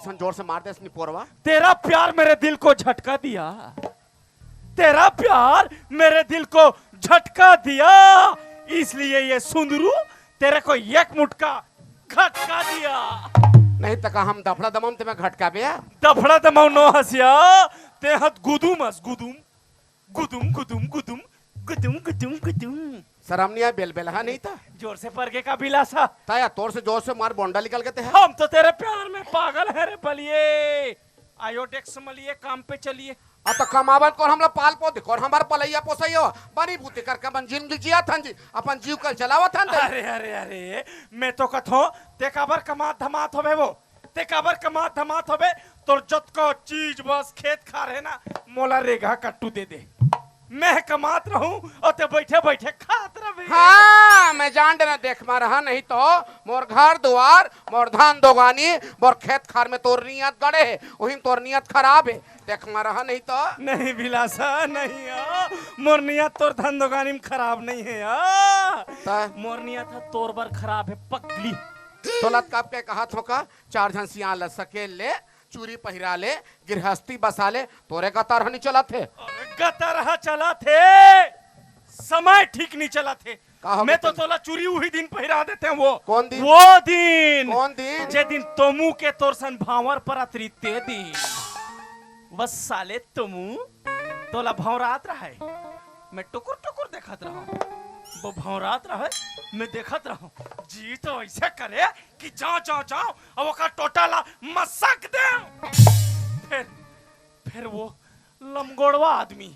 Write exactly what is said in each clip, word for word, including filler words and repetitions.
जोर से मार दे निपोरवा। तेरा प्यार मेरे दिल को झटका दिया, तेरा प्यार मेरे दिल को झटका दिया, इसलिए ये सुंदरू तेरे को एक मुटका घटका दिया। नहीं त का हम दफड़ा दमम ते मैं घटका बे? दफड़ा दमम नो हसिया, ते हत गुदुम अस गुदुम, गुदुम गुदुम गुदुम गुदुम गुदुम गुदुम। शरम नहीं आय? बेलबेलहा नहीं त। जोर से पर गे का बिलासा? ताया तोर से जोर से मार बोंडा निकल गे ते है। हम तो तेरे प्यार में पागल है रे बलिए। आयो डेस्क मलिए, काम पे चलिए। आ त कमावन कोन हमला पाल पोस दे, कोन हमर पलैया पोसैयो? बनी बूती करके अपन जिंदगी जियाथन जी, अपन जीव कल चलावथन ते। अरे अरे अरे, मैं तो कथों ते काबर कमात धमात होबे वो, ते काबर कमात धमात होबे? तोर जतका चीज बस खेत खार है ना, मोला रेगहा कट्टू दे दे। मैं कमात रहूं अउ ते बइठे बइठे खात रहे। हाँ, मैं जान डरेंव, देख म रहा नहीं तो मोर घर दुवार, मोर धान दोगानी, मोर खेत खार में तोर नियत गड़े हे, उही में तोर नियत खराब हे। देख म रहा नहीं तो। नहीं बिलासा, नहीं आ। मोर नियत तोर धान दोगानी में खराब नहीं हे आ। त? मोर नियत ह तोर बर खराब हे पगली। तोला कब के कहत हों का, चार झन सियान ल सकेल ले, चूरी पहिरा ले, गिरहस्ती बसा ले, तोरे गतर ह नी चलत हे। अरे गतर ह चलत हे, समय ठीक नी चलत हे। का हो मैं गे तो तोला चूरी उही दिन पहिरा देतेंव वो। कोन दिन? वो दिन। कोन दिन? जे दिन तोमू के तोर सन भांवर परत रही ते दिन। बस साले तोमू तोला भौंरात रहय, मैं टुकुर टुकुर देखत रहंव। वो भौंरात रहय, मैं देखत रहंव। जी तो अइसे करे कि जांव, जांव, जांव, अउ ओकर टोटा ला मसक देंव। फेर, फेर वो लमगोड़वा आदमी,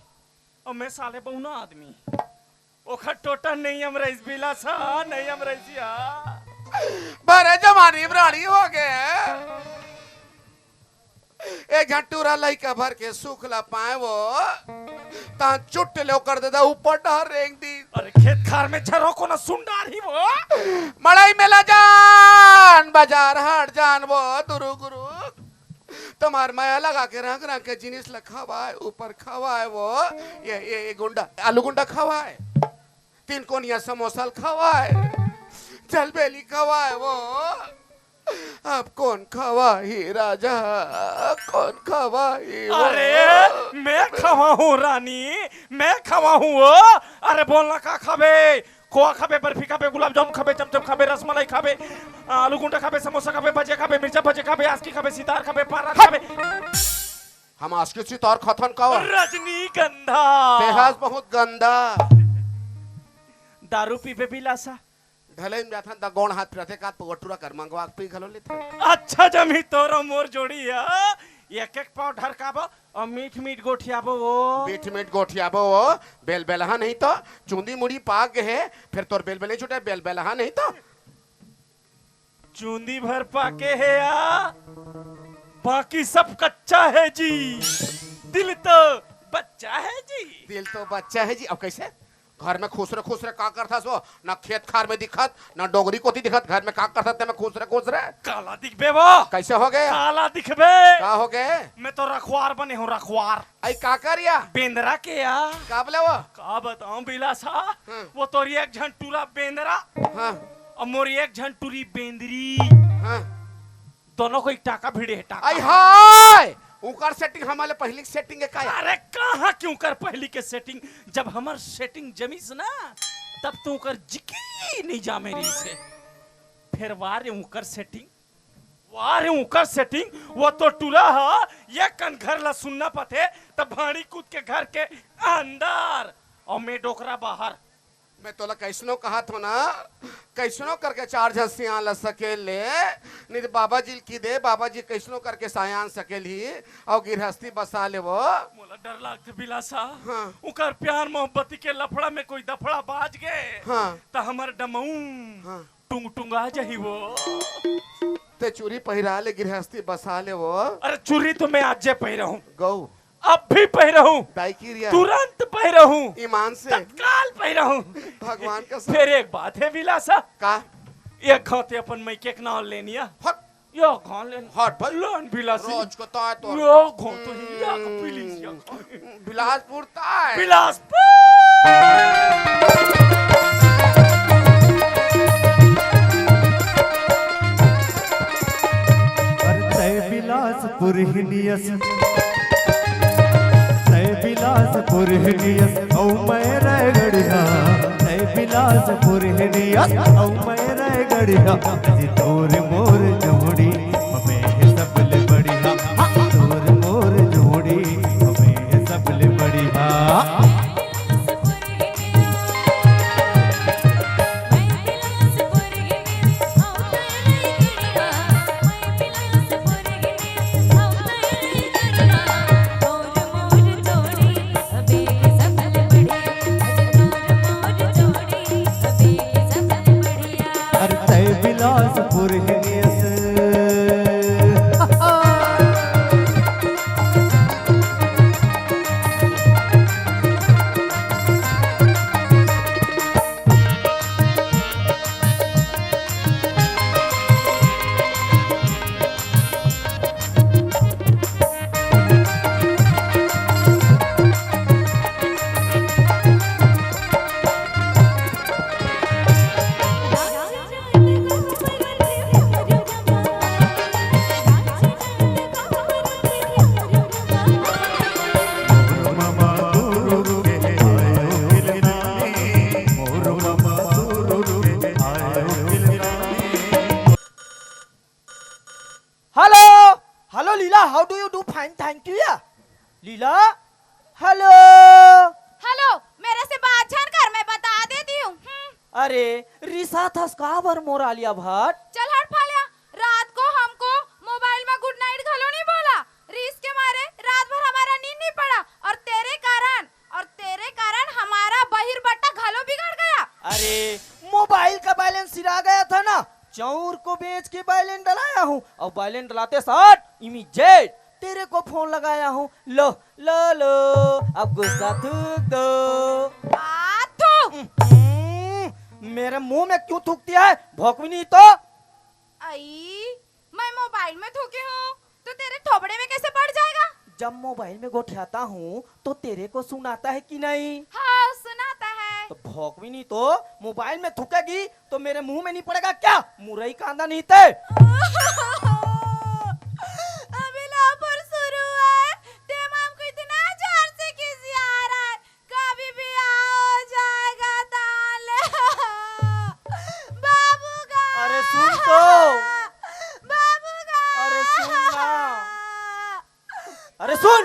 अउ मैं साले बउना आदमी। ओकर टोटा नइ अमरइस बिलासा, नइ अमरइस या। भरे जमानी म रांड़ी होगे। एक झन टूरा लइका भर के सुख ला पाय वो, तहां चुट ले ओकर ददा ऊपर डहर रेंग दिस। अरे खेत खार में झरो कोनो सुन डारही वो। मड़ई में ला जान, बजार हाट जान वो, दुरुग उरुग। तुम्हार मया लगा के रंग रंग के जिनिस ला खवाय, ऊपर खवाय वो, ये, ये, ये गुंडा, आलू गुंडा खवाय, तीन कोनिया समोसा ल खवाय, जलबेली खवाय वो। अब कोन खवाही राजा, कोन खवाही वो? अरे, मैं खवाहूं रानी, मैं खवाहूं वो। अरे बोलना का खाबे? खोवा खाबे, बर्फी खाबे, गुलाब जामुन खाबे, चमचम खाबे, रसमलाई खाबे, आलू गुंडा खाबे, समोसा खाबे, भजिया खाबे, मिर्चा भजिया खाबे, आसकी खाबे, सितार खाबे, पारा खाबे। हम आसकी सितार खाथन का? रजनीगंधा। तेहस बहुत गंदा। दारू पीबे बिलासा? ढलई में जाथन त गोड़ हाथ पिराथे का, पगटूरा कर मंगवा के पी घलो लेथन। अच्छा जमी तोरो मोर जोड़ी ह, एक एक पाव ढरकाबो अउ मीठ मीठ गोठियाबो वो। मीठ मीठ गोठियाबो वो, बेलबेलहा नहीं तो, चूंदी मुड़ी पाक गे हे, फेर तोर बेलबेल नहीं छूटे, बेलबेलहा नहीं तो। चूंदी भर पाके हे या, बाकी सब कच्चा है जी, दिल तो बच्चा है जी। दिल तो बच्चा है जी। अब कइसे? घर में खुसरे खुसरे का करथस वो? ना खेत खार में दिखत, ना डोंगरी कोती दिखत, घर में का करथस ते में खुसरे खुसरे? काला दिखबे वो। कइसे होगे? काला दिखबे। का होगे? मैं तो रखवार बने हूं, रखवार। अई का करिया? बेंदरा के या। का बोले वो? का बताऊं बिलासा? हाँ। वो तोर एक झन टूरा बेंदरा। हाँ। अउ मोर एक झन टूरी बेंदरी। हाँ। दोनों को एक टाका भिड़े हे, टाका। आई हाय! उकर सेटिंग हमर ले पहिली के सेटिंग हे का? अरे कहां के उकर पहिली के सेटिंग? जब हमर सेटिंग जमिस ना, तब तो उकर जिकी नइ जामे रहिस हे। फेर वा रे उकर सेटिंग, वा रे उकर सेटिंग, वो तो टूरा ह, एक कन घर ला सुन्ना पाथे, त भांड़ी कूद के घर के अंदर, अउ मैं डोकरा बाहर। मैं तोला कइसनो कहत हों ना, कइसनो करके चार झन सियान ला सकेल ले, नहीं त बाबा जी ल कहि दे, बाबा जी कइसनो करके सयान सकेलही, अउ गिरहस्ती बसा ले वो। मोला डर लागथे बिलासा, हाँ। उकर प्यार मोहब्बती के लफड़ा में कोई दफड़ा बाज गे, हाँ। त हमर डमऊ हाँ। टुंग टुंगा जाही वो। ते चूरी पहिरा ले, गिरहस्ती बसा ले वो। अरे चूरी तो मैं आजे पहिरहूं। गऊ। अब भी पहिरहूं। दाई किरिया। तुरंत पहिरहूं। ईमान से। तत्काल पहिरहूं। भगवान कसम। फेर एक बात हे बिलासा। का? एक घांव ते अपन मइके के नांव लेनिया। हट। यो घांव लेन। हट भाई। लोन बिलासी। रोज को ताय तो। यो घांव तो ही या का प्लीज या। बिलासपुर ताय। बिलासपुर। अरे तय बिला पुरहिनियस, तै बिलासपुर हिनियस, अउ मैं रायगढ़िया। तै बिलासपुर हिनियस, अउ मैं रायगढ़िया। अजी तोर मोर जोड़ी हमें सबले बढ़िया, हाँ, तोर मोर जोड़ी हमें सबले बढ़िया। अरे तय Bilaspur heinous. Hello, hello Leela, how do you do? Fine, thank you या। लीला, हेलो। हेलो, मेरे से बात झन कर, मैं बता देती हूँ। हम्म। अरे, रिसात हस का बर मोर आलिया भट्ट? चल हट फाल्या, रात को हमको मोबाइल में गुड नाइट घलो नहीं बोला। रीस के मारे रात भर हमारा नींद नहीं पड़ा, और तेरे कारण, और तेरे कारण हमारा बहिर बट्टा घलो बिगड़ गया। अरे, मोबाइल का बैलेंस सिरा गया था ना, चौर को बेच के बैलेंस डलाया हूँ, और बैलेंस डलाते साथ इमीडिएट तेरे को फोन लगाया हूँ। लो, लो, लो, अब गुस्सा थूक दो। आ, थू। हम्म, मेरे मुंह में क्यों थूकती है? भौंकवी नहीं तो। आई, मैं मोबाइल में थूकी हूँ, तो तेरे थोबड़े में कैसे पड़ जाएगा? जब मोबाइल में गोठियाता हूँ, तो तेरे को सुनाता है कि नहीं? हाँ, सुनाता है। तो भौंकवी नहीं तो, मोबाइल में थूकेगी तो मेरे मुंह में नहीं पड़ेगा क्या? मुरई कांदा नहीं ते। अभी लापर शुरू है, तेमा हमको इतना जोर से खिसिया रहा है, कभी भी आ जाएगा ताले। बाबू का। अरे सुन तो। बाबू का। अरे सुन ना। अरे सुन।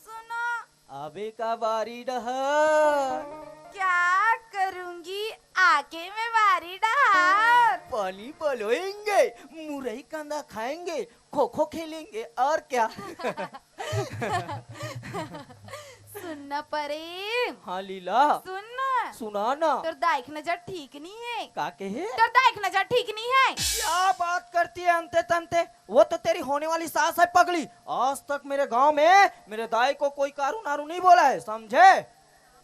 सुनो। अबे का बारी डहर। क्या करूंगी आके मैं बारी डहर? पानी पलोएंगे, मुरई कांदा खाएंगे, खो खो खेलेंगे, और क्या? सुन ना परेम। हाँ लीला। सुन ना। सुना ना। तोर दाई के नजर ठीक नहीं है। का कहे? तोर दाई के नजर ठीक नहीं है। क्या बात करती है अंते तंते? वो तो तेरी होने वाली सास है पगली। आज तक मेरे गांव में मेरे दाई को कोई कारू नारू नहीं बोला है, समझे?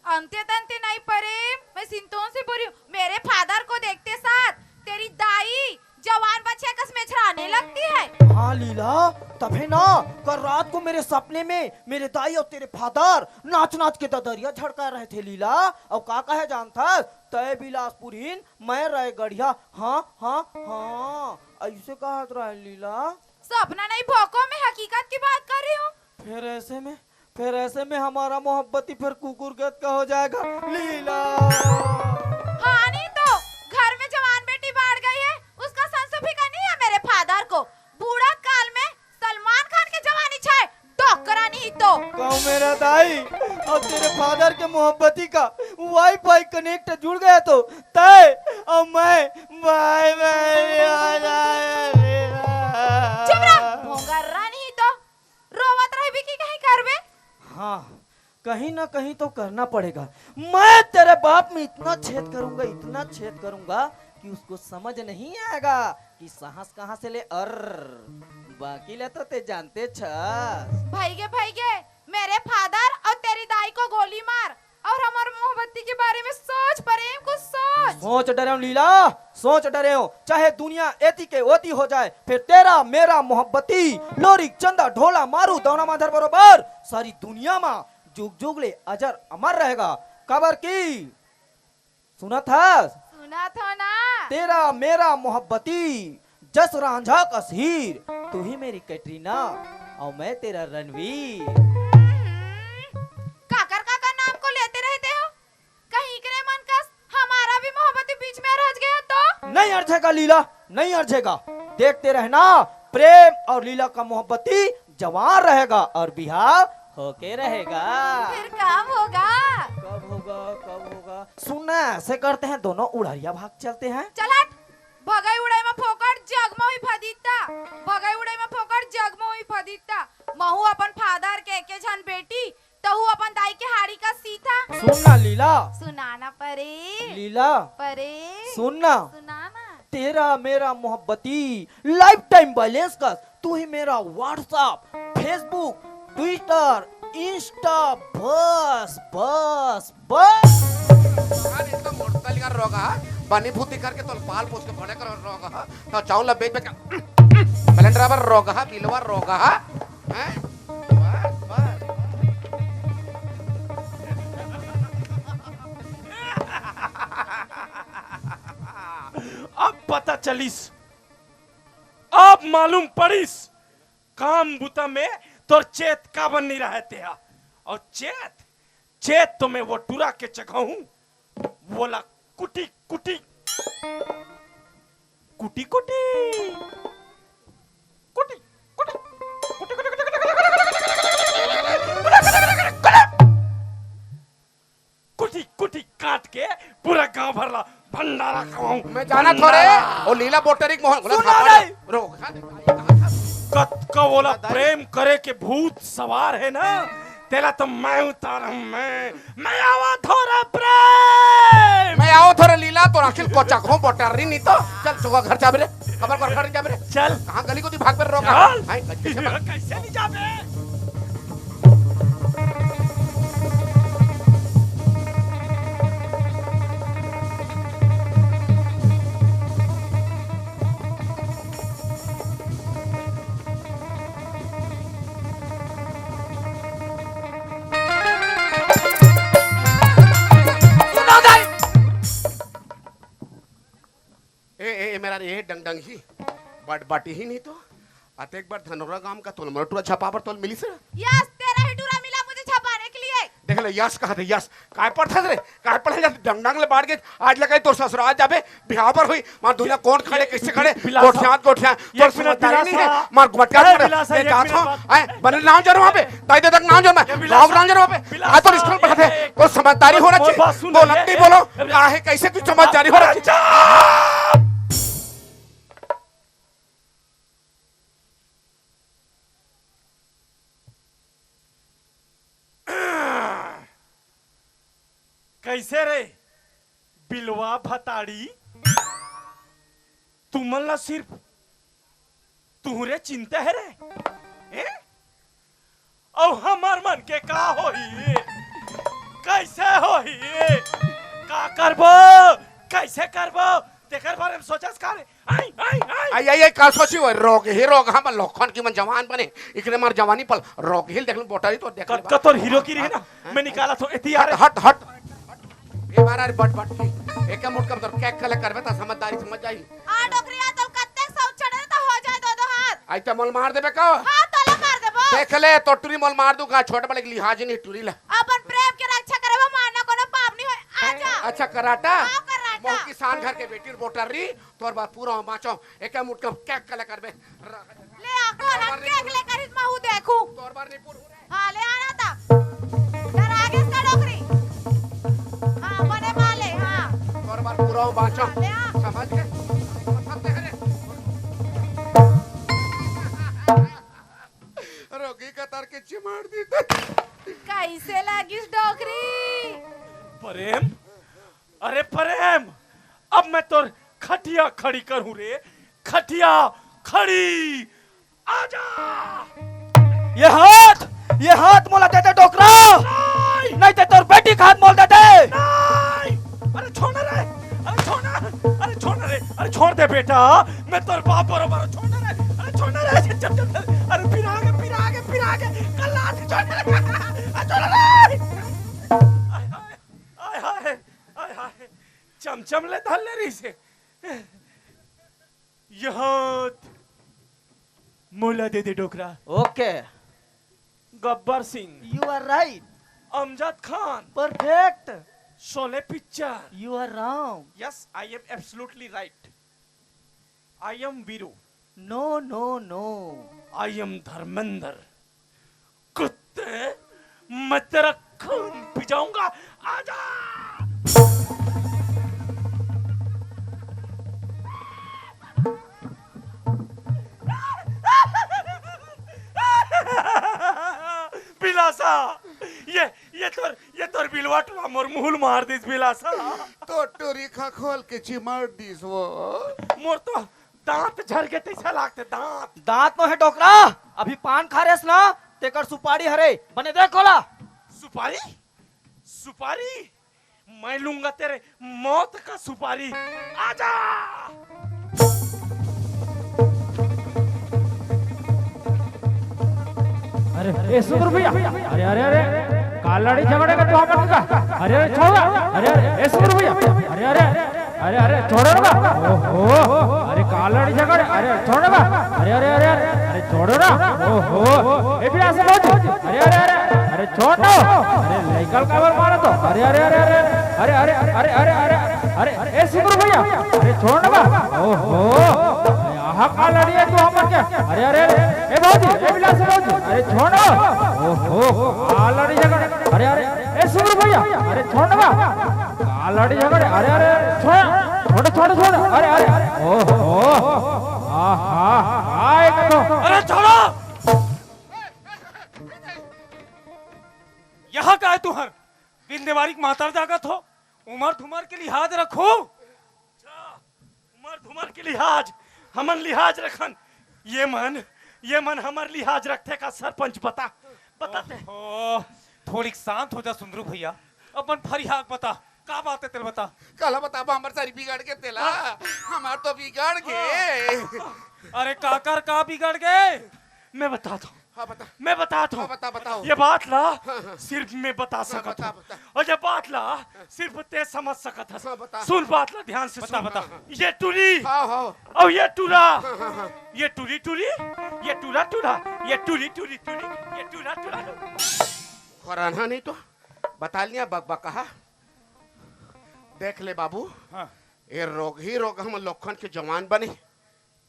अंते तंते नहीं परेम, मैं सिंतोन से बोल रही हूँ। मेरे फादर को देखते साथ तेरी दाई जवान बच्चे कस मेछराने लगती है। हाँ लीला, तभे ना कल रात को मेरे सपने में मेरे दाई और तेरे फादर नाच नाच के ददरिया झड़का रहे थे लीला। और का कहे जानथस, तय बिलासपुरहीन, मैं रायगढ़िया। हाँ, हाँ, हाँ, ऐसे कहत रहे लीला। सपना नहीं भौंको, मैं हकीकत की बात कर रही हूँ। फिर ऐसे में, फिर ऐसे में हमारा मोहब्बती फिर कुकुर गत का हो जाएगा लीला। हाँ नहीं तो, घर में जवान बेटी बाढ़ गई है, उसका संसो फिकर नहीं है मेरे फादर को। बूढ़ा काल में सलमान खान के जवानी छाए, डोकरा नहीं तो। कहूँ मेरा दाई और तेरे फादर के मोहब्बती का वाईफाई कनेक्ट जुड़ गया तो तय और मैं बाय बाय आ जाए लीला। चुप रह, भोंगर्रा नहीं तो। रोवत रहबे कि कहीं करबे? हाँ, कहीं ना कहीं तो करना पड़ेगा। मैं तेरे बाप में इतना छेद करूंगा, इतना छेद करूंगा कि उसको समझ नहीं आएगा कि सांस कहाँ से ले। और बाकी ले तो ते जानते छ। भइगे, भइगे, मेरे फादर और तेरी दाई को गोली मार और हमारे मोहब्बती के बारे में सोच, प्रेम, कुछ सोच। सोच डरेंव लीला, सोच डरेंव। चाहे दुनिया एती के ओती हो जाए, फिर तेरा मेरा मोहब्बती लोरिक चंदा ढोला मारू दौना माधर बरोबर सारी दुनिया मा जुग जुग ले अजर अमर रहेगा। काबर की सुनत हस? सुनत हो ना। तेरा मेरा मोहब्बती जस रांझा कस हीर, तू ही मेरी कैटरीना और मैं तेरा रणवीर। काकर काकर नाम को लेते रहते हो? कहीं इकरे मन कस हमारा भी मोहब्बती बीच में अरझ गया तो? नहीं अरझेगा लीला, नहीं अरझेगा। देखते रहना, प्रेम और लीला का मोहब्बती जवान रहेगा और बिहाव होके रहेगा। फिर कब होगा? कब होगा, कब होगा? सुनना, ऐसे करते हैं, दोनों उड़रिया भाग चलते हैं। चल हट, भगई उड़ई में फोकट जग में हुई फदीता, भगई उड़ई में फोकट जग में हुई फदीता। महू अपन फादर के एके झन बेटी, तहू अपन दाई के हाड़ी का सीता। सुन ना लीला। सुनाना परे। लीला। परे। सुन ना। सुनाना। तेरा मेरा मोहब्बती लाइफ टाइम बैलेंस कस, तू ही मेरा WhatsApp, Facebook, Twitter, Insta, बस, बस, बस। अरे इतना मोटतलिया रोगा, बनी भूती करके तो पाल पोस के बड़े कर रोगा, तो चाउल बेच बेच के बलेंड्रा पर रोगा, बिलवा रोगा, हैं? बस, बस। अब पता चलिस, अब मालूम पड़िस, काम बुता में तोर चेत काबर नहीं रहे तेहा। और चेत, चेत तो मैं वो टुरा के चघाहूं, वोला कुटी कुटी, कुटी कुटी, कुटी कुटी, कुटी कुटी, कुटी कुटी, कुटी कुटी, कुटी कुटी, कुटी कुटी, कुटी कुटी काट के पूरा गांव भर ला भंडारा खवाऊं। मैं जाना थोरे, भंडारा। वो लीला बोटरी के मोहन, बोला सुना थापड़, नहीं। रोक, हाँ, कतका वोला दाई। प्रेम करे के भूत सवार है ना, तेला तो मैं उतारहूं मैं। मैं आवा थोरे प्रेम। मैं आवा थोरे लीला, तो आखिर कोचा को बोटरी नहीं तो। चल, चुका घर चाबे रे। खबर कर घर चाबे रे। चल। कहाँ गली को दी भाग पर रोका? चल। हाय, कैसे कैसे नहीं जाबे? सुनो दाई। ए, ए, ए, मेरा रे, ए, डंग डंग ही। बट, बट ही नहीं तो। अतेक बार धनोरा गांव का तोल मोर टूरा छपा पर तोल मिली से। यस, तेरा ही टूरा मिला मुझे छपाने के लिए। देख ले, यस कहा थे, यस। काय पढ़ता रे? काय पढ़े जाते? डंग डंग ले बाढ़ के, आज लगा तोर ससुराल जाबे, बिहाव पर हुई, मार दुनिया कौन खड़े, कैसे खड़े, बिलासा। गोठियात, गोठियात, एक तोर मिनट, समझदारी नहीं बिलासा। है, मार गुटका ए, पड़े, बिलासा, मैं एक जात मिनट हूँ, बात। आए, बने नाम जरूर वहाँ पे, दाई दे तक नाम जरूर, ए, बिलासा। गाँव नाम जरूर वहाँ पे, बिलासा, आज तो स्कूल पढ़ा थे, एक, कोई समझदारी होना मोर बात चाहिए, सुन, बोलत ए, नहीं बोलो, ए, काहे, कैसे कुछ समझदारी होना चाहिए। चुप! कैसे रे बिलवा भताड़ी, तुमन ला सिर्फ तुहरे चिंता है रे, हैं? अउ हमर मन के का होही? कैसे होही? का करबो? कैसे करबो? तेकर बारे में सोचस का रे? आई, आई, आई। आई, आई, आई, का सोची वो? रोग ही रोग, हम लोखन की मन जवान बने। इकरे मार जवानी पल, रोग ही देख लो, बोटारी तो देख ले कतका बा। तोर हीरो की रही ना, हाँ, मैं हाँ। निकाला तो एती आ हट, रे। हट, हट। ए मारा रे बट बट की। एके मुठ कम तोर कैक कले करबे त समझदारी समझ जाई। आ डोकरिया तोल कत्ते सौ चढ़े त हो जाए दो दो हाथ। आई त मोल मार देबे का? हाँ, तोला मार देबो। देख ले, तोटरी मोल मार दूं का, छोट बड़े के लिहाज नहीं टुरी ला। अपन प्रेम के रक्षा करे वो मारना कोनो पाप नहीं होय। आजा। अच्छा कराटा? हाँ, कराटा। मोह किसान घर के बेटी बोटर री, तोर बात पूरा बाँचो। एके मुठ कम कैक कले करबे। ले आ, कोन हम केक लेकर इस महू देखू। तोर बर नहीं पूर। हाँ, ले आना था। डरा गे इसका डोकरी। हाँ, बने माले, हाँ। तोर बर पूरा बाँचो। हाँ, ले आ। समझ गए? सब ते हरे। रोगी कतार के चिमाड़ दी। कैसे लागिस डोकरी? प्रेम, अरे प्रेम, अब मैं तोर खटिया खड़ी करूं रे, खटिया खड़ी। आजा। ये हाथ, ये हाथ मोला दे दे डोकरा। नहीं। नहीं ते तोर बेटी का हाथ मोल दे दे। नहीं। अरे छोड़ ना रे, अरे छोड़ ना, अरे छोड़ ना रे, अरे छोड़ दे बेटा, मैं तोर बाप बरोबर हूँ, छोड़ ना रे, अरे छोड़ ना रे, चल, चल, चल, अरे पिरा के, पिरा के, पिरा के, कल्ला से छोड़ ना रे, अरे छोड़ ना रे। आय हाय, आय हाय, आय हाय, चमचम ले धर ले रही से। ये हाथ मोला दे दे डोकरा। Okay. Gabbar Singh. You are right. Amjad Khan. Perfect. Sholay picture. You are wrong. Yes, I am absolutely right. I am Veeru. No, no, no. I am Dharmendra. कुत्ते, मैं तेरा खून पी जाऊंगा। आजा। बिलासा, ये ये तोर ये तोर बिलवा टुरा मोर मुहूं ल मार दिस बिलासा। तोर टुरी खखोल के चिमड़ दिस वो। मोर तो दांत झर गे तइसे लागथे दांत। दांत नोहे डोकरा, अभी पान खा रेहेस ना, तेकर सुपारी हरे, बने देख ओला। सुपारी? सुपारी? मैं लूंगा तेरे मौत का सुपारी। आजा। अरे ए सुंदर भैया, अरे अरे अरे, का लड़ी झगड़े का तू हमन का? अरे अरे छोड़, अरे अरे ए सुंदर भैया, अरे अरे अरे अरे छोड़ो ना। ओहो, अरे का लड़ी झगड़े, अरे छोड़ो ना। अरे अरे अरे अरे अरे छोड़ो ना। ओहो, ए बिलासा भौजी, अरे अरे अरे अरे छोड़ ना। अरे लइका ल काबर मारत हो? अरे अरे अरे अरे अरे अरे अरे अरे अरे अरे ए सुंदर भैया, अरे छोड़ ना। ओहो, अरे आहा का लड़ी हे तू हमन के? अरे अरे अरे ए भौजी, ए बिलासा भौजी, अरे छोड़ ना। ओहो, का लड़ी झगड़े, अरे अरे ए सुंदर भैया, अरे छोड़ ना। का लड़ी झगड़े, अरे अरे छोड़, छोड़ छोड़ छोड़, अरे अरे ओहो, आहा, आए कथो। अरे छोड़ो। यहाँ का है तुहर? बिन देवारी के मातर जागत हो, उमर धुमर के लिहाज रखो। अच्छा, उमर धुमर के लिहाज, हमन लिहाज रखन। ये मन, ये मन हमर लिहाज रखथे का सरपंच? बता, बता ते। ओहो, थोड़ी शांत हो जा सुंदरू भैया, अपन फरियाद बता, का बात हे तेला बता। काला बताबो, हमर सारी बिगड़ गे तेला। हाँ। हमर तो बिगड़ गे। हाँ। अरे काकर का बिगड़ गे? मैं बताथों। हाँ, बता। मैं बताथों। हाँ, बता, बताओ। ये बात ला हाँ, हाँ। सिर्फ मैं बता हाँ, सकत बता, हूँ। बता। अउ ये बात ला सिर्फ ते समझ सकत हस। हाँ, बता। सुन बात ला ध्यान से बता, सुन। बता। ये टुरी हाँ, हाँ। अउ ये टुरा। हाँ, हाँ, हाँ। ये टुरी टुरी, ये टुरा टुरा, ये टुरी टुरी टुरी, ये टुरा टुरा। खोराना नहीं तो बता लिया बकबका। देख ले बाबू, हाँ। ये रोग ही रोग हम लोखन के जवान बने।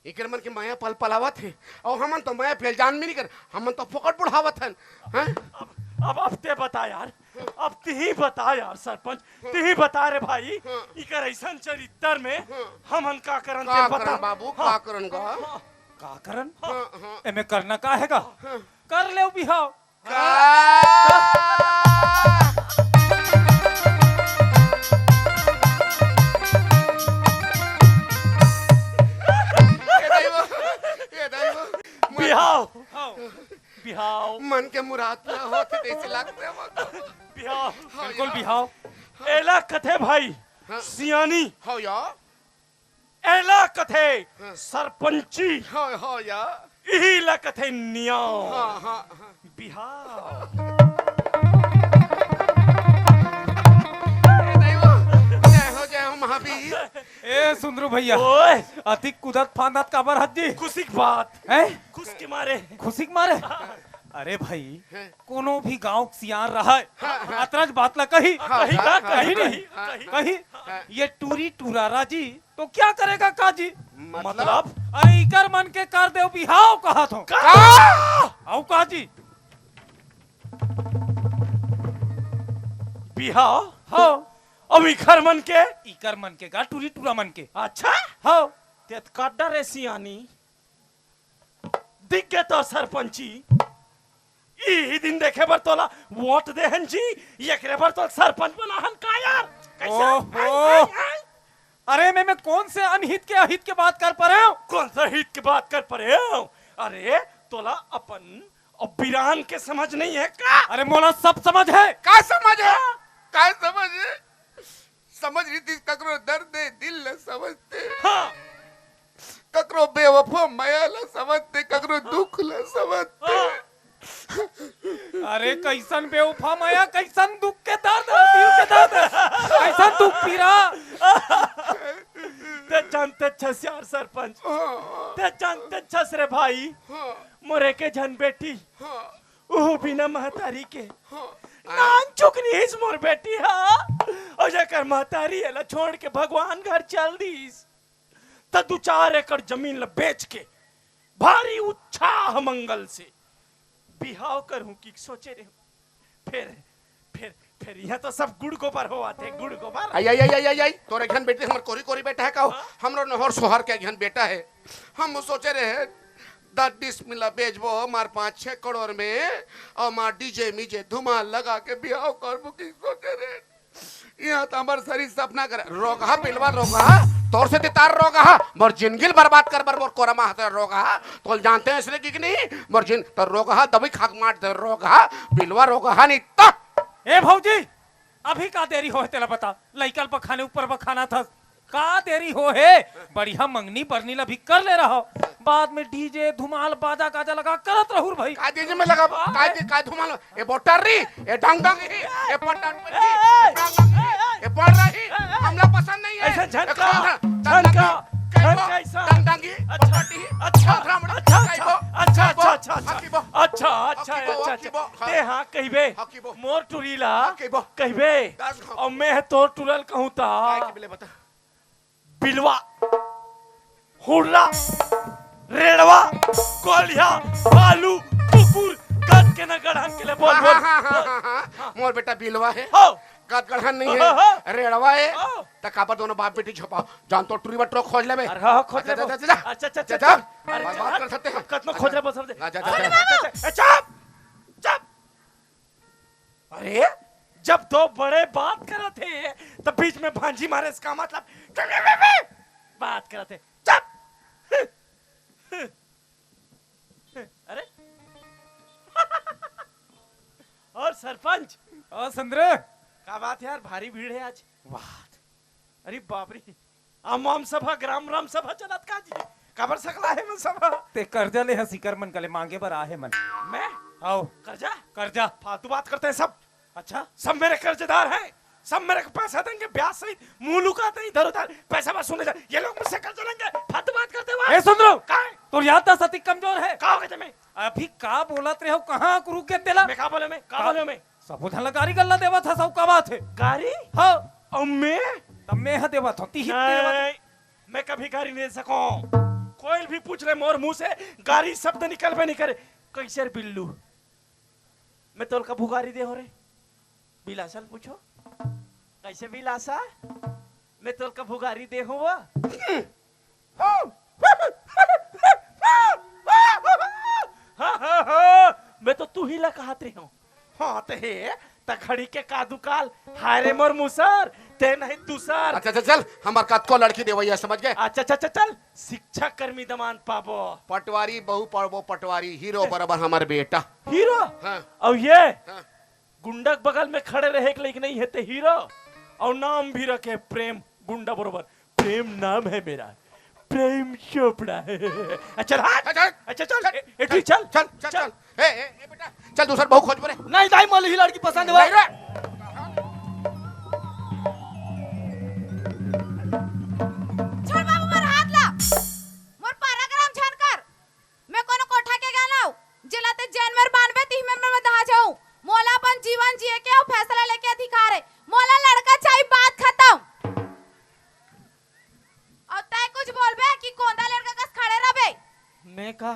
एकर मन के मया पलपलावत हे, अउ हमन तो मया पेल जान भी नहीं कर, हमन तो फोकट बुढ़ावत हन, हैं? अब, अब, अब ते बता यार, अब तिही बता यार सरपंच, तिही बता रे भाई, हाँ। इकर अइसन चरित्तर में हाँ। हमन का करन का ते बता। करन बाबू, हाँ। का करन गा? हाँ। का करन? हाँ, हाँ। एमे करना का हे गा? हाँ। कर ले बिहाव। का? ए दाई वो, ए दाई वो, मन बिहाव। हाँ। बिहाव। मन के मुराद पूरा होथे तइसे लागथे वो। बिहाव। हाँ बिल्कुल यार। बिहाव। एला कथे भाई, हाँ। सियानी। हाँ यार। एला कथे हाँ। सरपंची। हाँ, हाँ, या। इही ला कथे नियाव। हाँ, हाँ, हाँ। बिहाव। जय हो, जय हो महावीर। ए सुंदरू भैया, ओए। अतिक कूदत फांदत काबर हस जी? खुशी के बात। हैं? खुश के मारे। खुशी के मारे? अरे भाई, हैं? कोनो भी गांव के सियान रहय, हाँ, हाँ। अतरज बात ला कही। हाँ, कही हाँ, का, हाँ, कही हाँ, नहीं। हाँ, कही। कही। हाँ। ये टूरी टूरा राजी तो क्या करेगा काजी? मतलब? मतलब? अरे इकर मन के कर देव बिहाव कहत हों। का? अउ काजी? बिहाव? हाँ। अब इकर मन के? इकर मन के गा टूरी टूरा मन के। अच्छा? हाँ। तेत का डरे सियानी? दिख गे तो सरपंची। इही दिन देखे बर तोला वोट दे हन जी, एकरे बर तोला सरपंच बना हन का यार? कैसे? ओहो। आई, आई, आई। अरे मैं, मैं कौन से अनहित के अहित के बात कर परेंव? कौन सा हित के बात कर परेंव? अरे तोला अपन अउ बिरान के समझ नहीं हे का? अरे मोला सब समझ हे। का समझ हे? हाँ। का समझ हे? समझ रहितिस ककरो दर्द हे, दिल ल समझते। हाँ। ककरो बेवफा मया ल समझते, ककरो दुख ल समझते। हाँ। अरे कइसन बेवफा मया, कइसन दुख के दर्द, दिल के दर्द, कइसन दुख पीरा। ते जानत हस यार सरपंच, हाँ। ते जानत हस रे भाई, हाँ। मोर एके झन बेटी, हाँ। उहू बिना महतारी के हाँ। नानचुक रिहिस मोर बेटी हा। अउ जेकर महतारी एला छोड़ के भगवान घर चल दिस, त दू चार एकड़ जमीन ल बेच के भारी उच्छाह मंगल से बिहाव करहूं कि सोचे रेहेंव। फेर, फेर, फेर इहां तो सब गुड़ गोबर होवत हे, गुड़ गोबर। आई, आई, आई, आई, आई, आई, तोर एक झन बेटी हमर कोरी कोरी बेटा हे का? हाँ। हमरो नोहर सोहर के एक झन बेटा हे। हम सोचे रहे दस बीस मिला बेचबो मार पाँच छह करोड़ में, अउ मार डीजे मीजे धुमाल लगा के बिहाव करबो कि सोचे रहे। इहां तो हमर सरीर सपना करे। रोगहा बिलवा रोगहा, तोर से तितार रोगहा, मोर जिंदगी ल बर्बाद कर बर मोर कोरा मा हते रोगहा। तोल जानते हस रे कि नहीं? मोर जिन तो रोगहा दवाई खा के मार दे रोगहा, बिलवा रोगहा नहीं तो। ए भौजी, अभी का देरी होहे तेला बता, लइका ल बखाने ऊपर बखाना था, का देरी होहे? बढ़िया मंगनी बरनी ला भी कर ले रहो, बाद में डीजे धुमाल बाजा गाजा लगा करत रहू रे भाई। का डीजे में लगा, का हाँ। डी-, का धुमाल? ए बोटर री, ए डंग डंग ही, ए पटन पटी, ए, ए डंग डंग ही, ए, ए, ए, ए, ए, ए, हमला पसंद नहीं है। ऐसा झनका, ए कौन है? झनका, डंग डंग ही, झनका ऐसा। डंग डंग ही, अच्छा, पटन ही, अच्छा, खोथरा मुड़ी, अच्छा, अच्छा, कइबो, अच्छा, कइबो, अच्छा, अच्छा, हकीबो, अच्छा, अच्छा, हकीबो, अच्छा, अच्छा। हकीबो, हाँ। ते हाँ कहिबे, हकीबो। मोर टुरी ला हाँ, कइबो। कहिबे, दस घाव। अउ मैं तोर टुरल कहूँ ता। काय के बिले बता। बिलवा, हुर्रा, रेड़वा, गोलिया, भालू, कुकुर, गद के न गढ़न के ले बोल, हाँ, बोल, हाँ, हाँ, बोल। हाँ, हाँ, हाँ। मोर बेटा बिलवा हे। हो। गद गढ़न नहीं हाँ, हे, हाँ। रेड़वा हे। हाँ। त काबर दोनों बाप बेटी छुपाओ? जान तो टुरी बटरो खोज लेबे। अरे हाँ, हाँ, खोज अच्छा, लेबो। अच्छा, अच्छा, अच्छा, अच्छा, अच्छा, अच्छा। अरे बात, जा, बात कर सकते हैं। कतनो खोज लेबो सब दे। जा, जा, जा, जा। अच्छा, अच्छा, अच्छा। ए, चुप, चुप। अरे, जब दो बड़े बात करत हे, त बीच में भांजी मारे, इसका मतलब, बात करत हे। चुप। अरे, और सरपंच? और सुंदर? का बात हे यार, भारी भीड़ हे आज। वाह। अरे बाप रे, आम आम सभा, ग्राम राम सभा चलत का जी? काबर सकला हे मन सभा? ते कर्जा ले हस इकर मन कले मांगे बर आहे मन। मैं? आओ। कर्जा? कर्जा। फालतू बात करते हैं सब। अच्छा? सब मेरे कर्जदार हैं, सब मेरे को पैसा देंगे, ब्याज सहित, मुंह लुकाते हैं इधर उधर, पैसा बस सुने जा, ये लोग मुझसे कर्जा लेंगे, फालतू बात करते हो आप। ए, सुन लो। का हे? तोर याददाश्त अति कमजोर हे। का हो गया तुम्हें? अभी का बोलत रहे हो, कहाँ रुक गए तेला? मैं का बोले मैं? का का? बोले मैं? सबो झन ला गारी गल्ला देवत हस, अउ का बात हे? गारी? हाँ। अउ मैं? तब मैं ह देवत हूँ, तिही देवत। नहीं, मैं कभी गारी नहीं दे सकूं। कोई भी पूछ ले मोर मुंह से, गारी शब्द निकलबे नहीं करे। कैसे रे बिल्लू? मैं तोल का भुगारी दे हो रे? बिलासा ल पूछो। कैसे बिलासा? मैं तोल का भुगारी दे हो वो? हाँ, हाँ, हाँ, मैं तो तू ही ला कहत रहे हूँ। हाँ, त हे, त घड़ी के का दुकाल, हाय रे मोर मुसर, ते नहीं दूसर। अच्छा, अच्छा, चल, हमर कतको लड़की देवैया, समझ गए? अच्छा, अच्छा, अच्छा, चल, शिक्षा कर्मी दमान पाबो। पटवारी बहू पाबो, पटवारी, हीरो बराबर हमर बेटा। हीरो? हाँ। अउ ये? हाँ। गुंडा के बगल में खड़े रहे के लायक नहीं हे ते हीरो। अउ नाम भी रखे प्रेम, गुंडा बरोबर। प्रेम नाम है मेरा, प्रेम चोपड़ा। अच्छा, हट। चल, चल। अच्छा, चल। चल, ए, ए, चल, चल, चल, चल, चल। चल। ए, ए, ए, बेटा, चल, दूसर बहू खोज बोले। नहीं, दाई, मोला ही लड़की पसंद हे। नहीं रे। छोड़ बाबू, मोर हाथ ला। मोर पराक्रम झन कर। मैं कोनो कोठा के गहना हूँ, जेला ते जेन मेर बांधबे, तिही मेर मैं दहा जाऊँ। मोला अपन जीवन जिए के अउ फैसला लेके अधिकार हे। मोला लड़का चाही, बात खतम। अउ तैं कुछ बोलबे कि कोंदा लड़का कस खड़े रहबे? मैं का,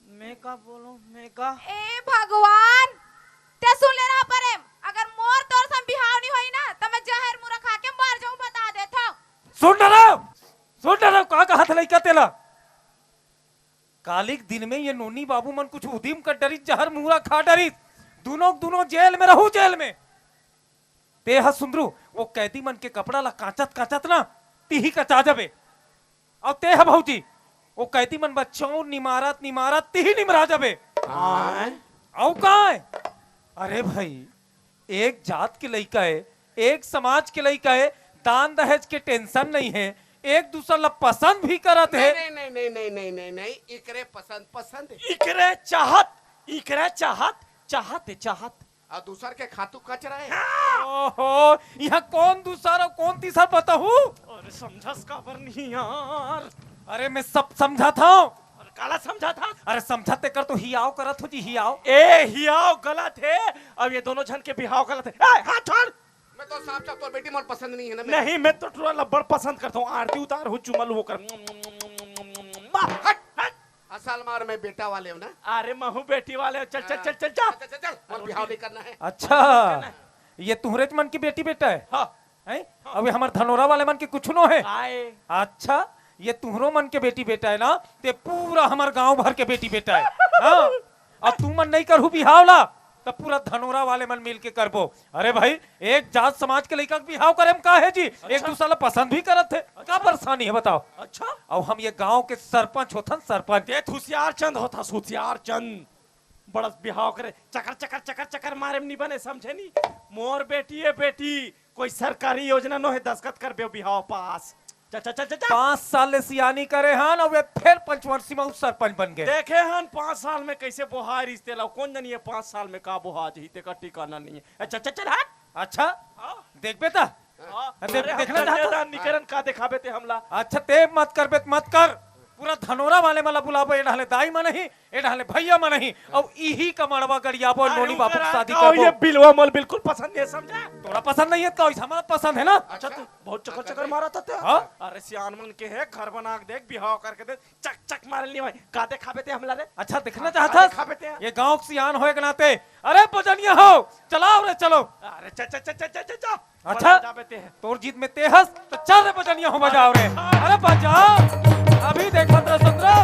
मैं का बोलूं, मैं का? ए भगवान, ते सुन ले रहा प्रेम, अगर मोर तोर संग बिहाव नहीं होई ना, त मैं जहर मुरा खा के मर जाऊं, बता देथव। सुन डरव, सुन डरव, का कहत लइका तेला? कालिक दिन में ये नोनी बाबू मन कुछ उदिम कर डरिस, जहर मुहरा खा डरिस। दूनों, दूनों जेल में रहू, जेल में। ते ह सुंदरू, वो कैदी मन के कपड़ा ला कांचत, कांचत ना, तिही कचा जबे। अउ ते ह भौजी, वो कैदी मन बच्चों निमारत, निमारत, तिही निमरा जबे। आय। अउ काय? अरे भाई, एक जात के लइका हे, एक समाज के लइका हे, दान दहेज के tension नहीं हे, एक दूसर ला पसंद भी करत हे। नहीं, नहीं, नहीं, नहीं, इकरे पसंद, पसंद हे। इकरे चाहत, इकरे चाहत, चाहत हे, चाहत। अउ दूसर के खातू कचरा हे। ओहो, इहाँ कोन दूसर अउ कोन तीसर बताहूँ? अरे समझस काबर नहीं यार? अरे मैं सब समझत हँव। अरे काला समझत हस? अरे समझत तेकर तो हियाव करत हँव जी, हियाव। ए हियाव गलत हे, अउ ये दोनों झन के बिहाव गलत हे। ए, हाथ छोड़। मैं तो साफ साफ तोर बेटी मोर पसंद नहीं हे ना। नहीं, मैं तो टुरा ला बड़ पसंद करत हँव। आरती उतार हूँ, चुमा लूँ ओकर। हट, हट। असल मा मैं बेटा वाले हँव ना। अरे महूँ बेटी वाले हँव। चल, चल, हाँ। चल, चल, जा। चल, चल, चल, मोर बिहाव नहीं करना हे। अच्छा, ये तुँहरेच मन के बेटी बेटा हे? हाँ। हैं? हाँ। अउ ये हमर धनोरा वाले मन के कुछु नो हे? आय। अच्छा, ये तुँहरो मन के बेटी बेटा हे ना, ते पूरा हमर गाँव भर के बेटी बेटा हे। हाँ? अउ तुमन नहीं करहू बिहाव ला, त पूरा धनोरा वाले मन मिल के करबो। अरे भाई, एक जात समाज के लइका के बिहाव करे म का हे जी? एक अच्छा। दूसर ला पसंद भी करत हे, का परेशानी हे बताव? अच्छा। अउ हम ये गाँव के सरपंच होथन, सरपंच। ते हुसियार चंद होथस, हुसियार चंद। बड़स बिहाव करे, चकर, चकर, चकर, चकर मारे म नी बने, समझे नी? मोर बेटी ए बेटी, कोई सरकारी योजना नो हे, दस्तखत करबे बिहाव पास। चल, चल, चल, चल, चल। पाँच साल ले सियानी करे हन, अउ ये फेर पंचवर्षी म अउ सरपंच बन गे। देखे हन पाँच साल में कइसे बोहाय रिहिस तेला, कोन जनी ये पाँच साल में का बोहा जही, तेकर ठिकाना नहीं हे। ए, चल, चल, चल, हट। अच्छा, हाँ। देखबे त? हाँ। अरे, अरे, देखना हम चाहत हन। कन्यादान नी करन, का देखाबे ते हमला? अच्छा, ते मत करबे त मत कर, पूरा धनोरा वाले मन ला बुलाबो, ए डहले दाई मन ही, ए डहले भैया मन ही, अउ इही का मड़वा गड़ियाबो, अरे नोनी बाबू के शादी करबो। ये बिलवा मोला बिल्कुल पसंद नहीं हे, समझा? तोला पसंद नहीं हे त का होइस, हमला पसंद हे ना। अच्छा, तू बहुत चकर चकर मारत हस। हाँ? अरे सियान मन के हे, घर बना के देख, बिहाव करके देख, चक चक मारे नहीं भाई, का देखाबे ते हमला रे? अच्छा, देखना चाहत हस? ये गाँव के सियान होय के नाते, अरे बजनिया हो, चलाव रे, चलो। अरे च च च च च च च। अच्छा, बड़ा जाबे ते। तोर जीत में ते हस, त चल रे बजनिया हो, बजाव रे। अरे बजाव, अभी देखत रह सुंदरा।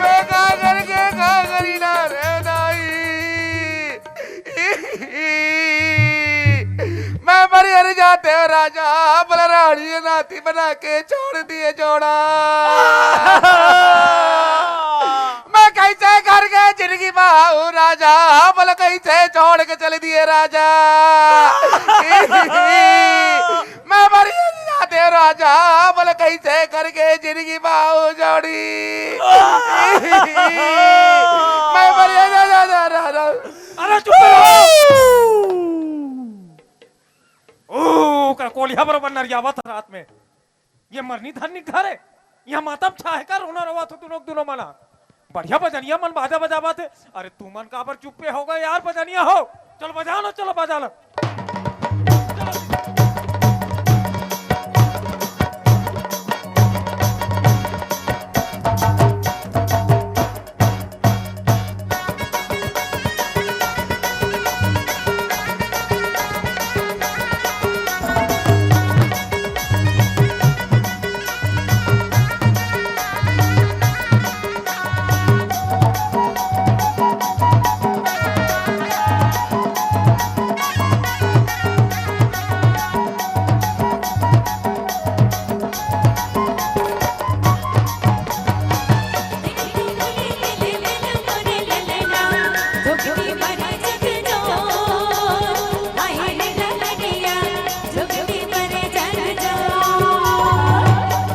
मैं का करके का करी ना रे दाई। मैं मर हर जाते हो राजा, बोला रानी नाती बना के छोड़ दिए जोड़ा। मैं कैसे घर के जिंदगी बहाऊं राजा, बोला कैसे छोड़ के चल दिए राजा। मैं मर हर ए राजा, मोला कइसे करके जिनगी पाहूं जोड़ी। मैं मर जा, जा, जा, जा, जा। अरे चुप रहो। ओ, ओकर कोलिहा बरोबर नरियावत रात में। ये मरनी धरनी घर हे। इहाँ मातम छाहे का, रोना रोवत हो तुम लोग दुनों मन हा। बढ़िया बजनिया मन बाजा बजावत हे। अरे तुमन काबर चुप्पे हो गए यार, बजनिया हो। चलो बजा लो, चलो बजा लो।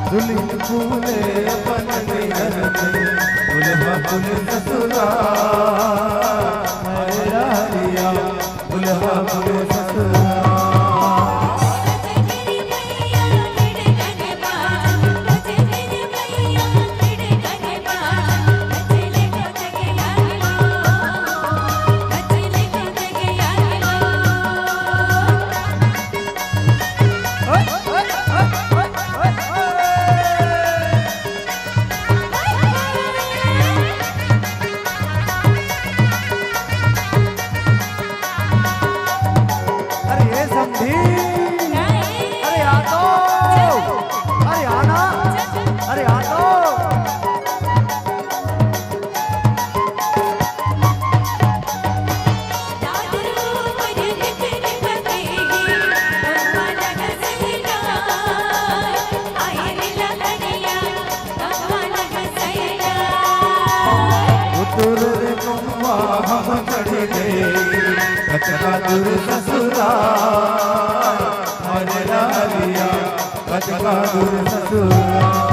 दुल्हन फूले अपन नैहर में, दुल्हा फूले ससुराल। हाय रारिया, दुल्हा फूले ससुराल। अरे ये समधी, अरे आ तो, अरे आना, अरे आ तो। उतर रे मम्मा हम चढ़ गए, कचका दूर ससुराल। अरे लालिया, कचका दूर ससुराल।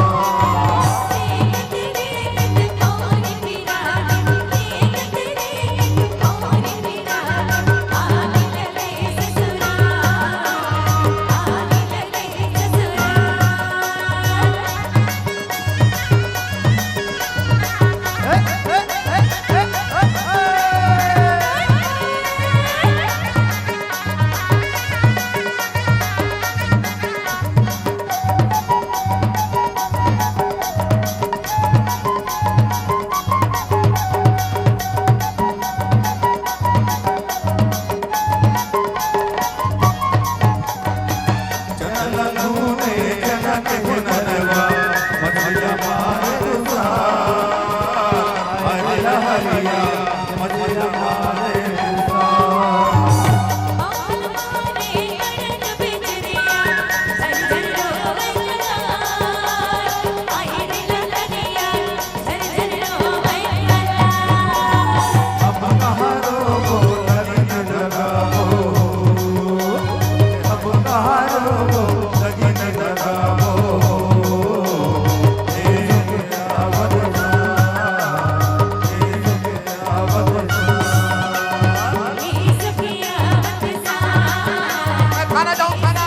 मैं थाना जाऊं, थाना,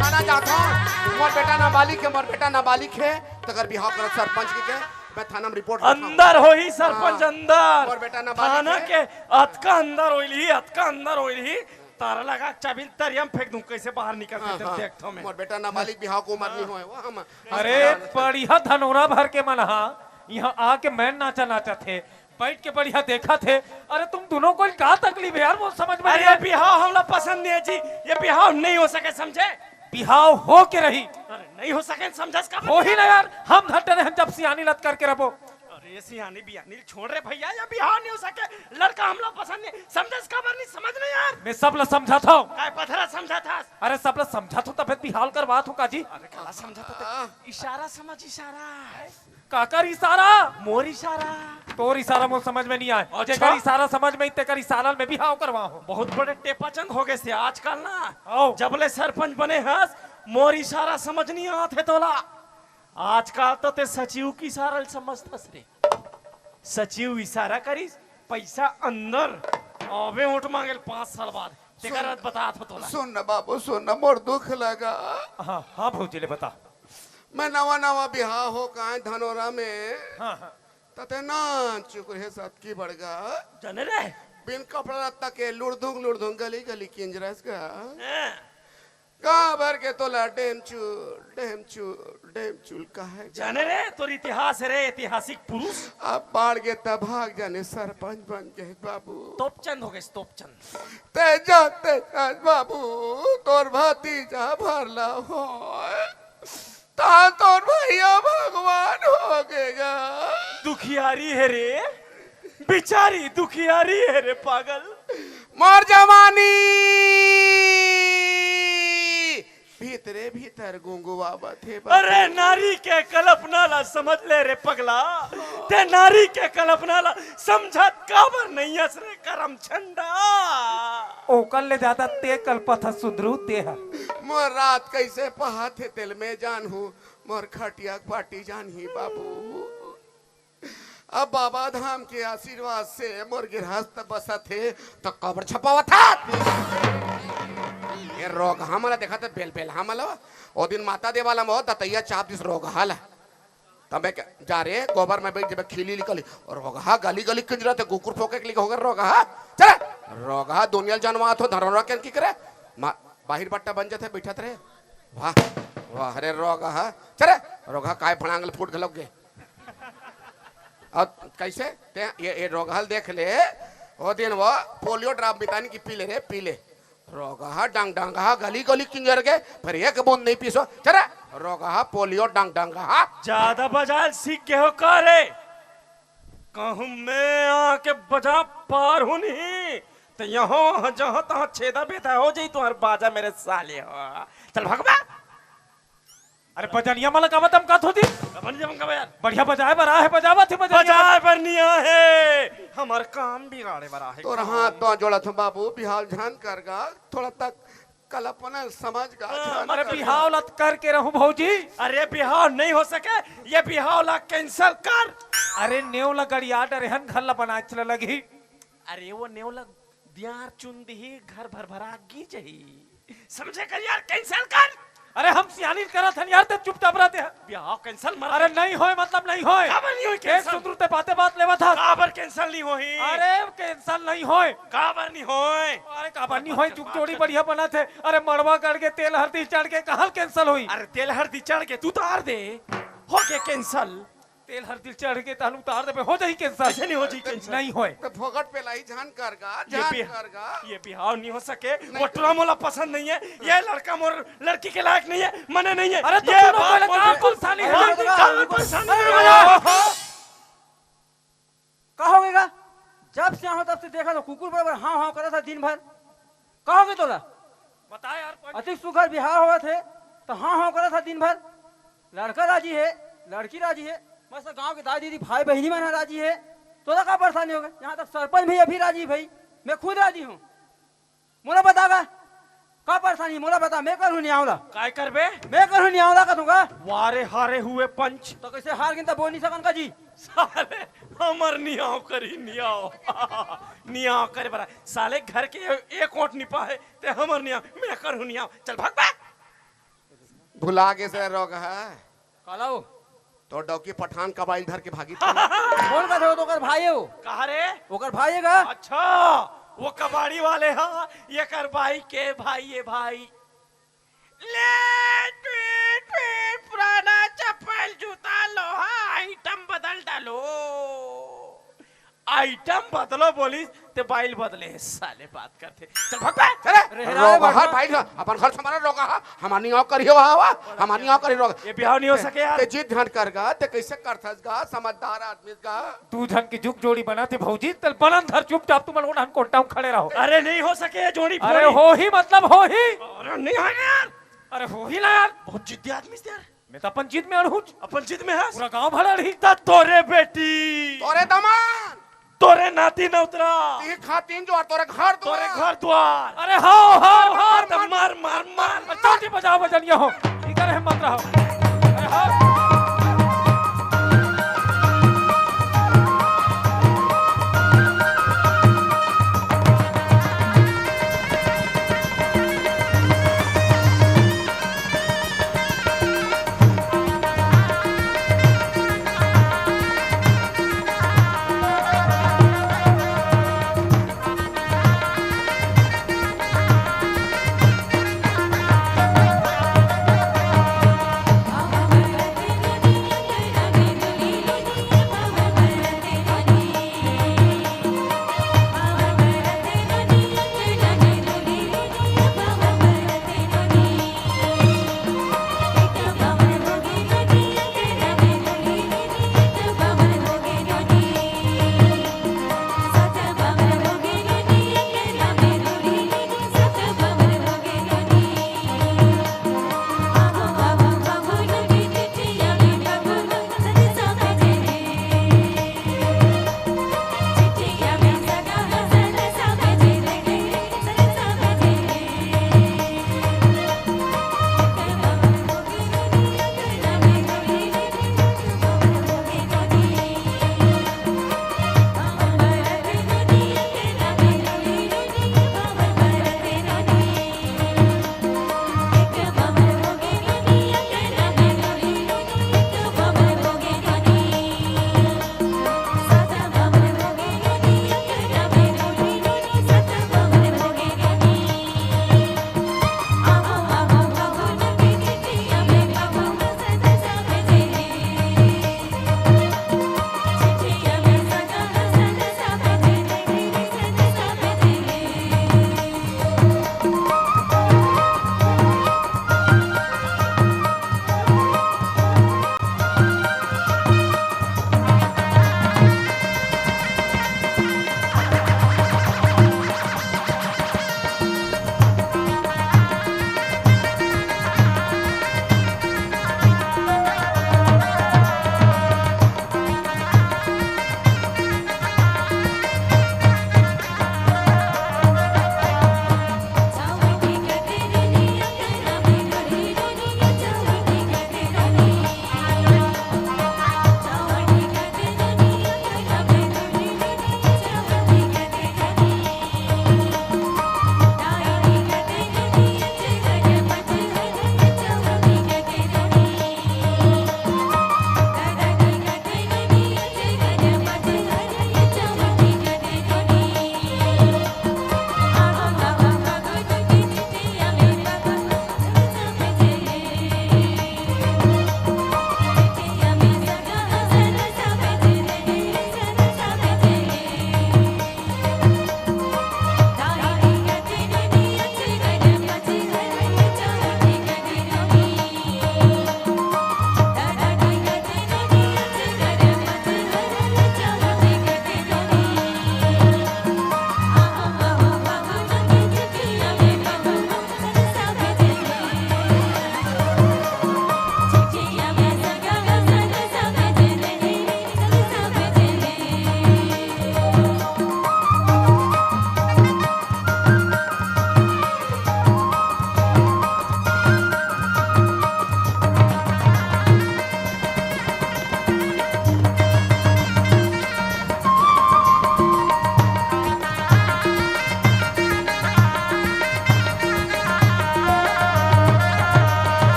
थाना जाता हूँ। मोर बेटा नाबालिग हे, मोर बेटा नाबालिग हे, तकर बिहाव करत सरपंच के, के मैं थाना में रिपोर्ट लिखाऊं। अंदर होही सरपंच, हाँ, अंदर। मोर बेटा नाबालिग थाना हे। के अतका अंदर होइलही, अतका अंदर होइलही, तारा लगा चाबी तरिया में फेंक दूं, कैसे बाहर निकल के हाँ, हाँ। देखता हूं मैं। मोर बेटा नाबालिग, बिहाव के उमर नहीं होए, वो हम अरे, बढ़िया धनोरा भर के मन हा, इहाँ आके मैं नाचा नाचत हे, बैठ के बढ़िया देखत हे। अरे, तुम दुनों को का तकलीफ हे यार, वो समझ में नहीं अरे, आय। बिहाव हमला पसंद नहीं हे जी, ये बिहाव नहीं हो सके, समझे? बिहाव हो के रही। अरे, नहीं हो सके, समझस का होही ना यार, हम धट्टे रहे, हम जब सियानी लत करके रबो। अरे, सियानी बियानी छोड़ रे भैया, ये बिहाव नहीं हो सके, लड़का हमला पसंद नहीं, समझस काबर नहीं, समझ नहीं यार। मैं सब ला समझात हूँ। काय पथरा समझात हस? अरे, सब ला समझात हूँ, तबे बिहाव करवात हूँ का जी। अरे, काला समझात हस? इशारा समझ, इशारा। काकर इशारा? मोर इशारा। तोर इशारा मोर समझ में नहीं आय। अच्छा। जेकर इशारा समझ में, तेकर इशारा में बिहाव करवाहूं। बहुत बड़े टेपाचंद हो गए से आजकल ना। आओ। जब ले सरपंच बने हस, मोर इशारा समझ नहीं आत हे तोला। आजकल तो ते सचिव के इशारा ल समझथस रे। सचिव इशारा करिस, पैसा अंदर, अबे ओट मांगेल पाँच साल बाद। तेकर सुन, बाद बतात हो तोला। सुन न बाबू, सुन न, मोर दुख लगा। हाँ, हाँ भौजी ले बता। मैं नवा नवा बिहाव हो काहे धनोरा में। हाँ, हाँ। तते नान चुक रहे सतकी बड़गा। जाने रे। बिन कपड़ा लत्ता के लुड़धुंग लुड़धुंग गली गली किंजरस गा। हाँ। गाँव भर के तोला डेमचुल, डेमचुल, डेमचुल कहे। जाने रे, तोर इतिहास हे रे, ऐतिहासिक पुरुष। अब बाढ़ गे त भाग जाने सरपंच बन गे बाबू। तोपचंद हो गे, तोपचंद। ते जानते हस बाबू, तोर भतीजा भरला हो। ता तोर भैया भगवान हो गे गा। दुखियारी हे रे, बिचारी दुखियारी हे रे पागल। मोर जवानी भीतरे भीतर गुंगुआवत हे बाबू। अरे नारी के कल्पना ला समझ ले रे पगला, ते नारी के कल्पना ला समझत काबर नइ हस रे करम छंडा। ओकर ले जादा ते कल्पत हस सुधरू ते ह। मोर रात कइसे पहात हे तेला मैं जानहूँ, मोर खटिया के पाटी जानही बाबू। अब बाबा धाम के आशीर्वाद से मोर गिरहस्त बसत हे, त कबर छपावत हे। ये रोगहा मन ला देखत हे, बेल बेल हमला। ओ दिन माता देवाला म दतैया चाप दिस रोगहा ला। तबे के, जा रे, गोबर में बैठ जबे खिली निकली। रोगहा गली गली किंजरत हे, कुकुर फोके के लिए हो गे रोगहा। चल, रोगहा दुनिया ल जनवात हो, धरोहर के की करे? मा-, बाहिर बट्टा बन जाथे, बैठत रहे। वाह, वाह रे रोगहा। चल रे, रोगहा काय फड़ांग ल फूट घलोक गे। अउ कइसे? ते ये, ये रोगहा ल देख ले, ओ दिन वो पोलियो ड्रॉप मितानी कि पी ले रे, पी ले। रोगहा डंग डंगहा गली गली किंजर गे, फेर एक बूंद नइ पीसो। चल रे, रोगहा पोलियो डंग डंगहा। जादा बजाल सीख गे हो का रे? कहूँ मैं आके बजा पारहूँ नहीं, त यहाँ जहाँ तहाँ छेदा बेदा हो जाही तुँहर बाजा मेरे साले हो। चल भगवा। अरे बजनिया मन ला काबर धमकात हो जी? काबर नइ धमकाबे यार? बढ़िया बजाए बर आहे, बजावत हे बजनिया मन। बजाए बर नइ आहे, हमर काम बिगाड़े बर आहे। तोर हाथ पाँव जोड़त हँव बाबू, बिहाव झन कर गा, थोड़ा तक कल्पना समझ गा, हाँ, झन अरे कर। बिहाव ला करके रहूँ भौजी। अरे बिहाव नइ हो सके, ये बिहाव ला cancel कर। अरे नेव ला गड़िया डरे हन, घर ला बनाए चला लगही। अरे वो नेव ला दियार चुन दिही, घर भर भरा गिर जही। समझे कर यार, cancel कर। अरे हम सियानी करत हन यार, ते चुपचाप रहते हैं। बिहाव cancel मत। अरे नइ होय, मतलब नइ होय। काबर नइ होय एक cancel? सुधरू ते बाते बात लेवत हस। काबर cancel नइ होही? अरे cancel नइ होय। काबर नइ होय? अरे काबर नइ होय? जुग जोड़ी बढ़िया बनत हे। अरे मड़वा गड़ के तेल हरदी चढ़ के कहाँ ल cancel होही? अरे तेल हरदी चढ़ के तू उतार दे, हो गे cancel। तेल हरदी चढ़ के तहन उतार देबे, हो जाही cancel। अइसे नइ हो जाही cancel। नइ होय। त फोकट पेलाई झन कर गा, ये झन बिहा-, कर गा। ये बिहाव नइ हो सके। नइ। वो टुरा मोला पसंद नइ हे। ये लड़का मोर लड़की के लायक नइ हे, मने नइ हे। अरे तो ये सुनो बात पहले, मोर का परेशानी है? अरे काबर परेशानी अरे है? का हो गे गा? जब से आए हँव तब से देखत हँव कुकुर बरोबर हाँव हाँव करत हे दिन भर। का हो गे तोला? बता यार, कोई अति सुघर बिहाव होवत हे, त हाँव हाँव करत हे दिन भर। लड़का राजी हे, लड़की राजी हे, मस्त गाँव के दाई दीदी, भाई बहिनी मन ह राजी हे। तोला का परेशानी हो गे? यहाँ तक सरपंच भैया भी राजी हे भई, मैं खुद राजी हँव। मोला बता गा, का परेशानी? मोला बता, मैं करहूँ नियाव ला। काय करबे? मैं करहूँ नियाव ला कथँव गा। वारे हारे हुए पंच। त कइसे हार गेन त बोल नइ सकन का जी? साले, हमर नियाव करही, नियाव। नियाव करे बर। साले घर के एक ओट नइ पाहे, ते हमर नियाव, मैं करहूँ नियाव। चल भाग बे। भुला गेस रे रोगहा। काला हो? तोर डौकी पठान कबाइल धर के भागी। कोन कथे हो? त ओकर भाई हे वो। कहाँ रे? ओकर भाई हे का? अच्छा, वो कबाड़ी वाले ह, एकर बाई के भाई हे भाई। ले, ट्वीट, ट्वीट, पुराना चप्पल, जूता, लोहा, item बदल डालो। Item बदलो बोलिस, ते बाइल बदले हे, साले बात करथे। चल भाग बे। चल रे, रे, रे, रोगहा भाई। बाइल, अपन घर संभाल रोगहा, हमर नियाव करही हो हवा, हमर नियाव करही रोगहा। ये बिहाव नइ हो सके यार। ते जिद झन कर गा, ते कइसे करथस गा, समझदार आदमी गा। दू झन के जुग जोड़ी बनत हे भौजी, तेला बनन धर चुपचाप, तुमन ओनहन कोंटा म खड़े रहो। अरे नइ हो सके ये जोड़ी अरे फोड़ी। होही मतलब होही। अरे नइ होय ना यार। अरे होही ना यार। बहुत जिद्दी आदमी हे यार। मैं त अपन जिद में अड़हूँच। अपन जिद में हस? पूरा गाँव भर अड़ही। त तोरे बेटी। तोरे दमान। तोरे नाती नौतरा। तीन खा तीन जुआर, तोरे घर तोरे दुआर। घर दुआर। अरे हाव, हाव, हाव। मार, मार, मार, मार। चौटी बजाओ बजनिया हो। इकर हिम्मत रहो। अरे हाव।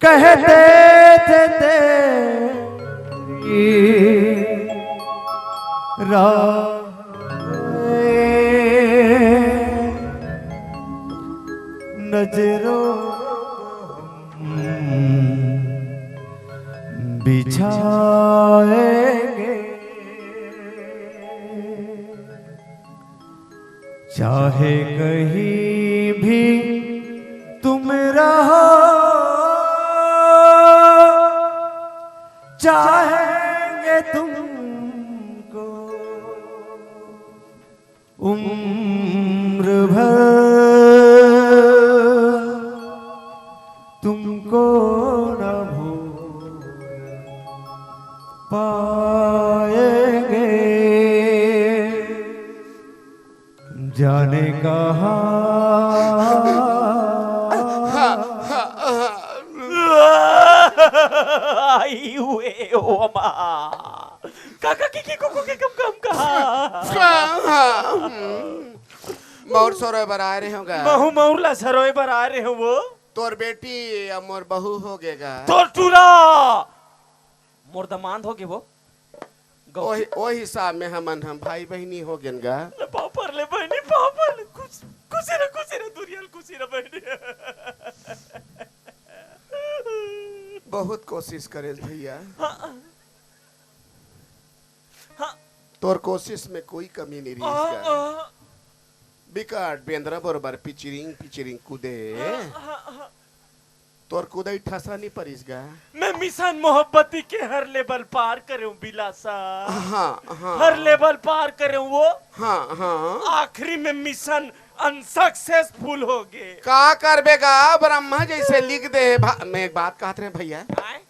कहते थे तेरी राह नजरों हम बिछाएंगे। चाहे कहीं भी तुम रहो, चाहेंगे तुमको उम्र भर, तुमको न भूल पाएंगे। जाने कहाँ। आई हुए ओ अम्मा। काका की, की, को, को, के, कम, कम, कहा। मौर सरोय बर आए रहे होगा। महू मौर ला सरोय बर आए रहे हो वो। तोर बेटी अब मोर बहू हो गेगा। तोर टूरा मोर दमांद हो गे वो। गौ- ओही, ओही हिसाब में हमन हम भाई बहिनी हो गेन गा। ले पाँव पर ले बहिनी, पाँव पर ले। खुश, खुशी रह, खुशी रह, दुरिया ल खुशी रह बहिनी। बहुत कोशिश करेल भैया। हाँ। हाँ। तोर कोशिश में कोई कमी नहीं रही आ, इसका। आ। बिकट बेंदरा बरोबर पिचिरिंग, पिचिरिंग कूदे। हाँ, हाँ, हाँ। तोर कुदई ठसा नी परिस गा। मैं मिशन मोहब्बती के हर लेवल पार करेंव बिलासा। हाँ, हाँ। हर लेवल पार करेंव वो। हाँ, हाँ। आखिरी में मिशन अनसक्सेसफुल हो गे। का करबे गा, ब्रह्मा जैसे लिख दे हे भा-, मैं एक बात कहत रहे भैया। आय?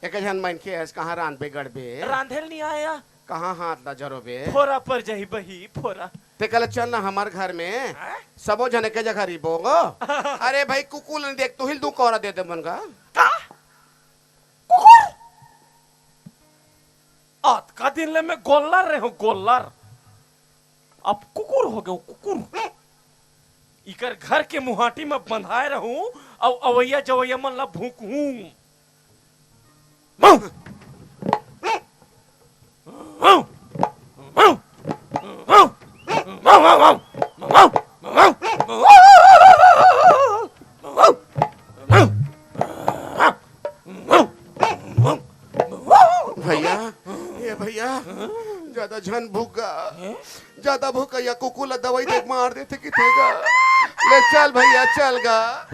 एक झन मनखे हस, कहाँ रांधबे गड़बे? रांधे ल नी आया। कहाँ हाथ ला जरोबे? फोरा पर जाही बही, फोरा। ते कल चल ना हमर घर में, हैं? सबो झन एके जगह रहिबो गो। अरे भाई, कुकुर ल देख, तुही ल दू कौरा दे दे मन गा। का? कुकुर? अतका दिन ले मैं गोल्लर रहे हूँ, गोल्लर। अब कुकुर हो गेंव, कुकुर। इकर घर के मुहाटी में बंधाए रहूं, अउ अवैया जवैया मन ला भूकहूं। भैया, ए भैया, ज्यादा झन भूक गा। ज्यादा भूख या कुकुर ला दवाई दे मार देथे किथे गा। ले चल भैया, चल गा।